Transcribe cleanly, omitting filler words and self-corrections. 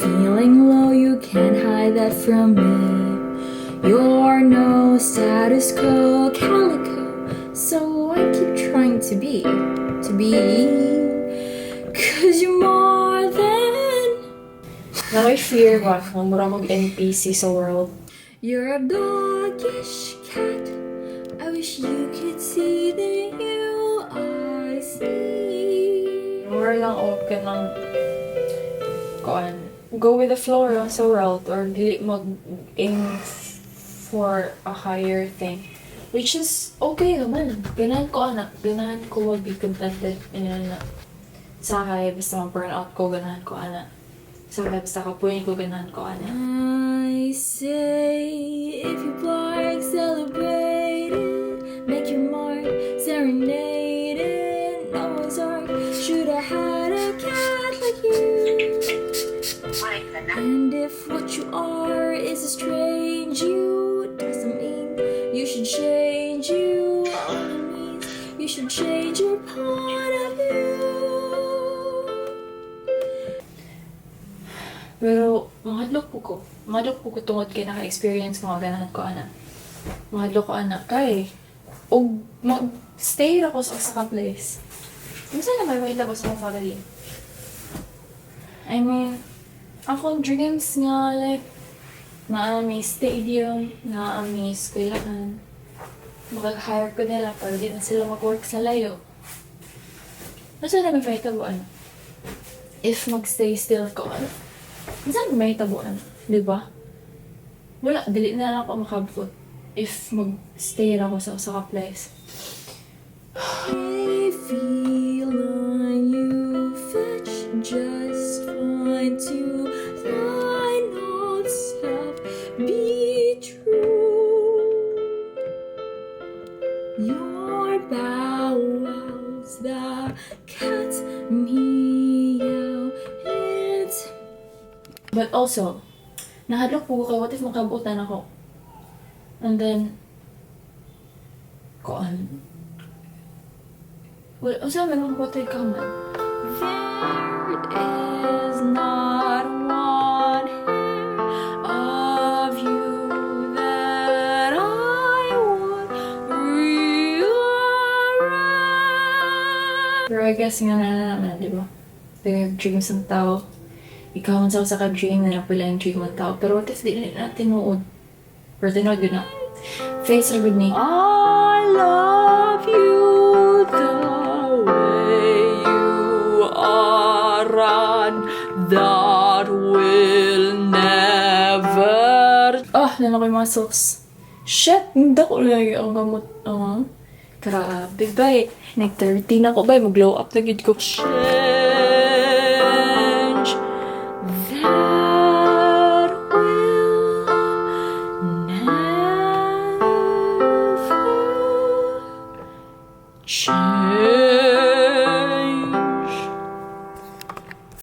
Feeling low, you can't hide that from me. You're no status quo calico, so I keep trying to be. 'Cause you're more than. Naa ko'y fear ba? Nga mura mag NPC sa world. You're a doggish cat. I wish you could see the you I see. More lang og kanang kuan, go with the flow lang sa world or dili mag aim for a higher thing. Which is okay naman. Ganahan ko ana. Ganahan ko mag be contented and sa kay basta ma-burn out ko, ganahan ko ana. Sa kay basta kapuyin ko, ganahan ko ana. I say, if you bark, celebrate it. Make your mark, serenade it. Noah's Ark should have had a cat like you. And if what you are is a strange you, doesn't mean you should change you. Only means you should change your point of view. Pero, mahadlok po ko. Mahadlok po ko tungod kay naka-experience ko nga ganahan ko ana. Mahadlok ko ana kay og mag-stay ra ko sa usa ka place. Unsa na may mahitabo sa akong family? I mean, akong dreams nga like naa mi stadium, naa mi eskwelahan. Makag-hire ko nila para di na sila mag-work sa layo. Unsa na may mahitabo ana? If mag-stay still ko, ano? Unsa na may mahitabo ana? Di ba? Wala, dili na lang ako makabot if mag-stay ra ako sa usa ka place. Hey, feline, you fetch just fine to thine old self be true. Your bow wows, the cat's meow. It's But also, nahadlok po ko kay what if makabutan ako? And then, kuan. Well, unsa man ang patay ka man? There is not one hair of you that I would rearrange. Pero I guess nga na naman, di ba? The dreams ng tao. Ikaw man sa usa ka dream na napila yung dream ng tao. Pero what if di na tinuod? Pero tinuod yun na. Face ra gud ni. I love you the way you are and that will never Oh, naa na ko'y muscles. Shit! Hindi ko lagi ang gamot. Oh. Grabe, bay. Nag 13 ako, bay. Mag-glow up na gid ko. Change that will never change.